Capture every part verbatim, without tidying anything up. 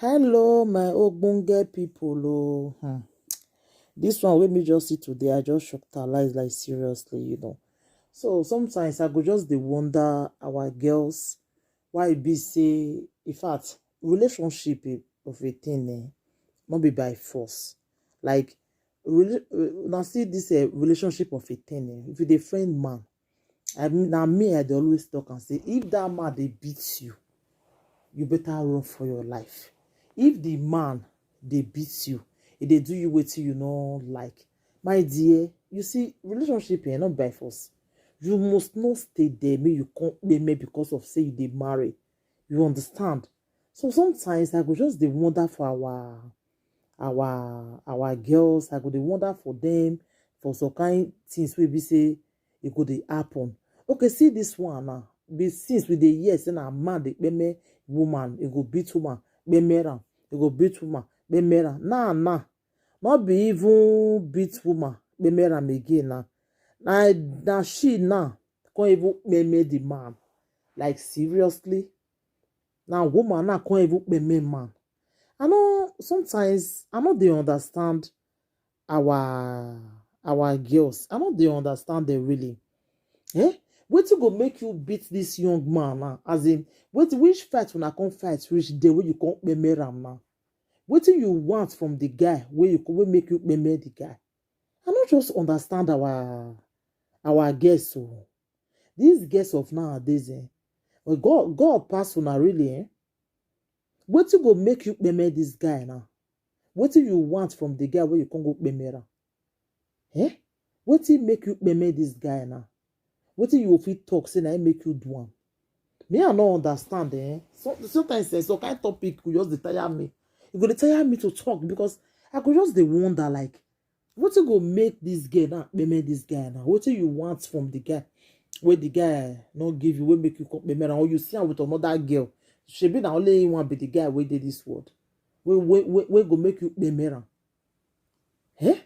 Hello, my ogbonge people. Oh, hmm. This one wey me just see today, I just shocked her lies, like, seriously, you know. So sometimes I go just dey wonder our girls why e be say, in fact, relationship, eh, of a thing, eh, not be by force. Like, rela- uh, now see this, uh, relationship of a thing, eh, if you dey friend man, I mean, now me, I dey always talk and say, if that man dey beat you, you better run for your life. If the man dey beat you, e dey do you wetin you no like, my dear, you see, relationship, eh, not by force. You must not stay there, make you come pay me because of say you dey marry. You understand? So sometimes I go just dey wonder for our our our girls. I go dey wonder for them, for some kind things wey be say e go dey happen. Okay, see this one now. Be since we dey hear say na man dey kpeme woman, e go beat woman, kpeme am, e go beat woman, kpeme am. Now, now, not be even beat woman, kpeme am again now. Na, na she now come even kpeme the man. Like, seriously? Now woman now come even kpeme man. I know sometimes I no dey understand our our girls. I no dey understand them really. Eh? Wetin go make you beat this young man now? As in, wait, which fight una come fight reach there wey you come kpeme am now? Wetin you want from the guy wey you wey make you kpeme the guy? I no just understand our our girls o. These girls of nowadays, eh? Well, God, God pass una really, eh? Wetin go make you kpeme this guy now? Wetin you want from the guy wey you come go kpeme am? Eh? Wetin make you kpeme this guy now? Wetin you go fit talk say na him make you do am? Me, I no understand, eh? So, sometimes, eh, some kind topic go just dey tire me. E go dey tire me to talk because I go just dey wonder, like, wetin go make this girl now kpeme this guy now? Wetin you want from the guy wey the guy no give you, wey make you come kpeme am, or you see am with another girl? Shebi na only him one be the guy wey dey this world wey wey wey wey go make you kpeme am? Eh?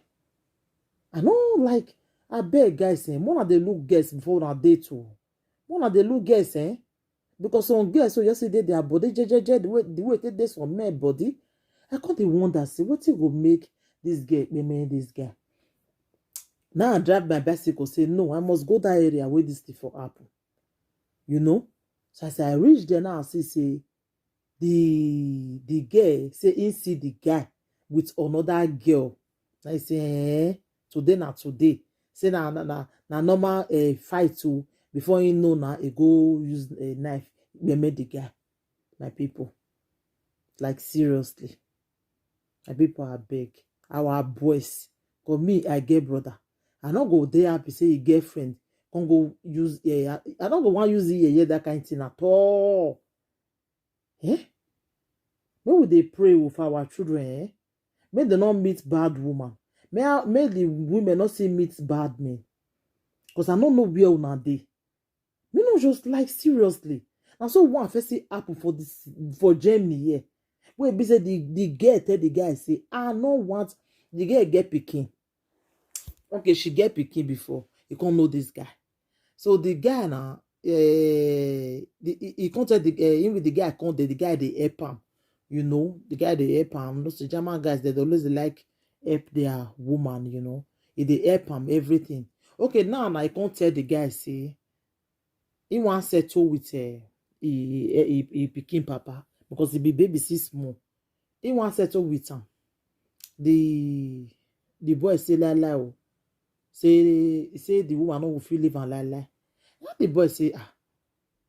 I no like. Abeg, guys, eh, make una dey look girls before una date o. Make una dey look girls, eh? Because some girls so just dey their body jejeje, the way the way they dey some men body. I come dey wonder say wetin go make this girl kpeme this guy. Now I drive my bicycle say no, I must go that area where this thing for happen. You know? So as I reach there now, I see say the the girl say he see the guy with another girl. I say, eh, today na today. Say na na na, na normal, eh, fight o. Before he know na, he go use a knife, kpeme the guy. My people, like, seriously, my people, abeg, our boys. Cause me, I get brother. I no go dey happy say e get friend come go use, eh, I, I no go wan use yeye that kind thing at all. Eh? Make we dey pray o for our children, eh? Make dem no meet bad woman. Make, make the women no still meet bad men. Cause I no know where una dey. Me no just like, seriously. Na so one first thing happen for this, for Germany here. Wey be say the the girl tell the guy say, I no want. The girl get pikin. Okay, she get pikin before. You can't know this guy. So the guy now, eh, the, he, he can't tell the, eh, him with the guy can't the, the guy dey help am. You know, the guy dey help am. You know, so German guys, they always like help their woman. You know, he dey help am everything. Okay, now now he can't tell the guy say he wan settle with, eh, he, he, he, he pikin papa because he be baby six month. He wan settle with am. The the boy say lie lie o. Say say the woman no go fit leave am lie lie. Now the boy say, ah.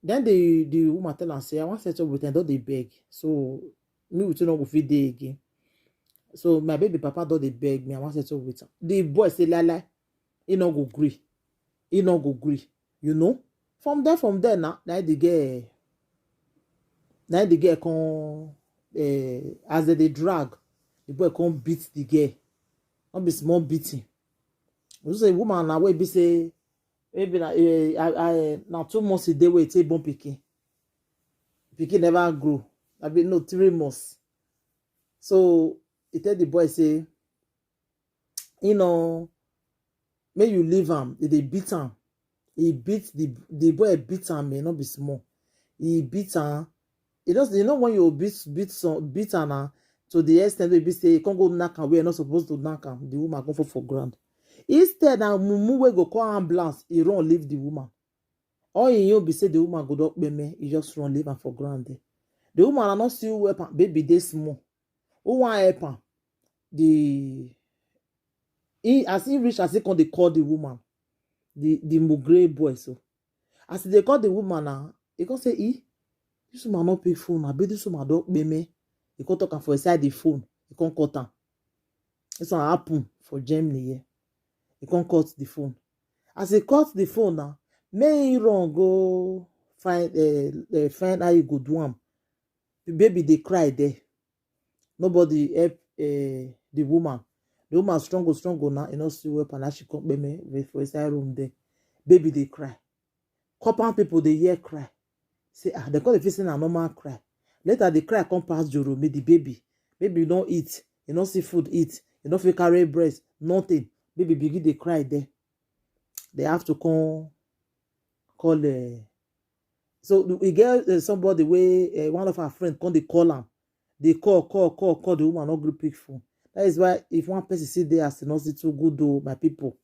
Then the the woman tell am say, I wan settle with am, don dey beg. So me with you no go fit dey again. So my baby papa don dey beg me, I wan settle with am. The boy say lie lie, he no go gree. He no go gree. You know? From there, from there now, now the girl, now the girl come, eh, as they dey drag, the boy come beat the girl. No be small beating. You say woman na wey be say maybe na, eh, I, I, na two months e dey wey e take born pikin. Pikin never grow. I be no three months. So he tell the boy say, you know, make you leave am. He dey beat am. He beat the the boy beat am, eh, no be small. He beat am. You just, you know, when you beat beat some beat am na to the extent wey be say you can't go knock am where you're not supposed to knock am, the woman go fall for ground. Instead, na mumu wey go call ambulance, he run leave the woman. All he know be say the woman go don kpeme, he just run leave am for ground there. The woman, I not see who help am, baby dey small. Who wan help am? The he as he reach, as he come dey call the woman, the the mugre boy so. As he dey call the woman now, he come say, "E, this woman no pick phone, abi this woman don kpeme." He come talk am for inside the phone. He come cut am. This one happen for Germany here. He come cut the phone. As he cut the phone now, make he run go find uh, uh, find how he go do am. The baby dey cry there. Nobody help uh, the woman. The woman struggle, struggle now. You know, see weapon as she come kpeme for inside room there. Baby dey cry. Compound people dey hear cry. Say, ah, they call the face na normal cry. Later the cry come pass Joromi, the baby. Baby no eat. You no see food eat. You no fit carry breast. Nothing. Baby begin dey cry there. They have to come call. Uh, so we get uh, somebody wey uh, one of our friends come dey call am. Dey call, call, call, call. The woman no gree pick phone. That is why if one person sit there as e no see too good o, my people.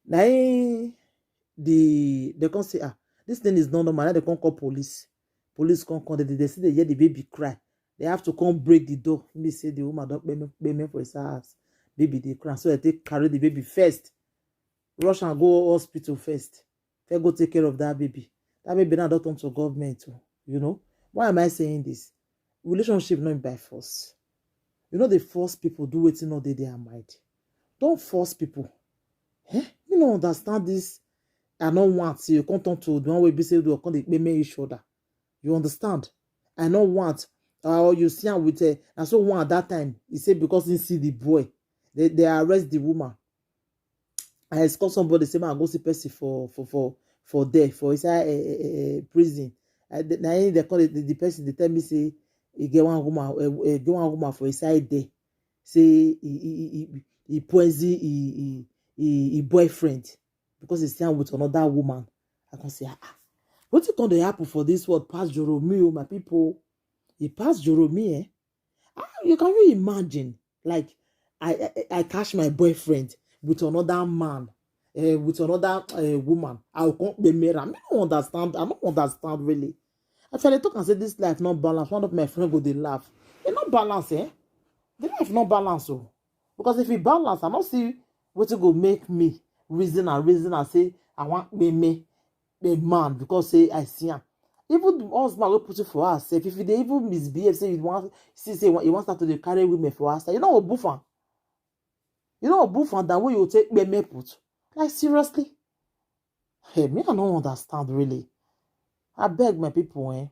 Na him the they come say, ah, this thing is not normal. Now they come call police. Police come come. They, they see they hear the baby cry. They have to come break the door. He say the woman don kpeme kpeme for his house. Baby dey cry. So they take carry the baby first. Rush and go hospital first. First go take care of that baby. That baby now don turn to government o. You know? Why am I saying this? Relationship not by force. You know they force people do wetin no dey their mind. Don't force people. Eh? You no understand this. I no want you come turn to the one wey be say they come dey kpeme each other. You understand? I no want. Or you see am with uh, na so one at that time. He say because he see the boy, they, they arrest the woman. I escort somebody say, "Man, go see person for for for for there for inside uh, uh, uh, prison." I, the, na him they call it the, the person. They tell me say he get one woman, uh, uh, get one woman for inside there. Say he he he he, he poison he, he he he boyfriend because he stand with another woman. I can say, ah, ah. Wetin come dey happen for this world pass Joromi o, my people? E pass Joromi, eh? Ah, you can you imagine? Like, I I, I catch my boyfriend with another man, uh, with another uh, woman. I will come be married. I don't understand. I don't understand really. I feel like talk and say this life not balance. One of my friends go dey laugh. E not balance, eh? The life not balance, oh. Because if e balance, I not see wetin go make me reason and reason and say I want me me a man because say I see am. Even the husband wey put you for house sef, if you dey even misbehave, say you wan see say you wan start to dey carry women for house, you no go boof am. You no go boof am that way you take kpeme put. Like seriously? Hey, me I no understand really. I beg my people, eh?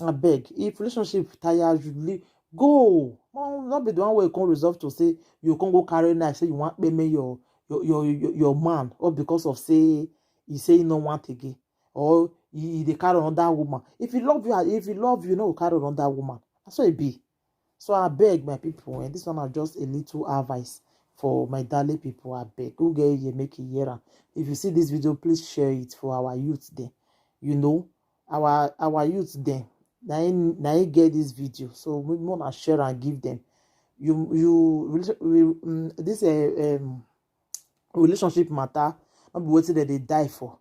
I beg. If relationship tire you, leave, go. No, not be the one way you come resolve to say you come go carry knife say you want kpeme your your your your, your man or because of say he say he no want again or he, he dey carry another woman. If he love you, if he love you, no go carry another woman. That's what it be. So I beg my people, and this one are just a little advice for my darling people. I beg, who get here make it here. If you see this video, please share it for our youth then. You know, our our youth then. Now I get this video, so we wanna share and give them. You you um, this uh, um, relationship matter, not be waiting that they die for.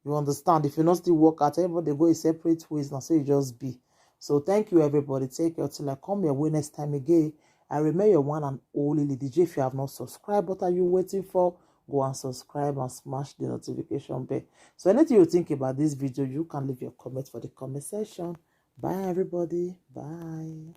You understand? If you not still work out, everybody go a separate ways now. So you just be. So thank you, everybody. Take care till I come your way next time again. I remain your one and only Lady J. If you have not subscribed, what are you waiting for? Go and subscribe and smash the notification bell. So anything you think about this video, you can leave your comment for the comment section. Bye, everybody. Bye.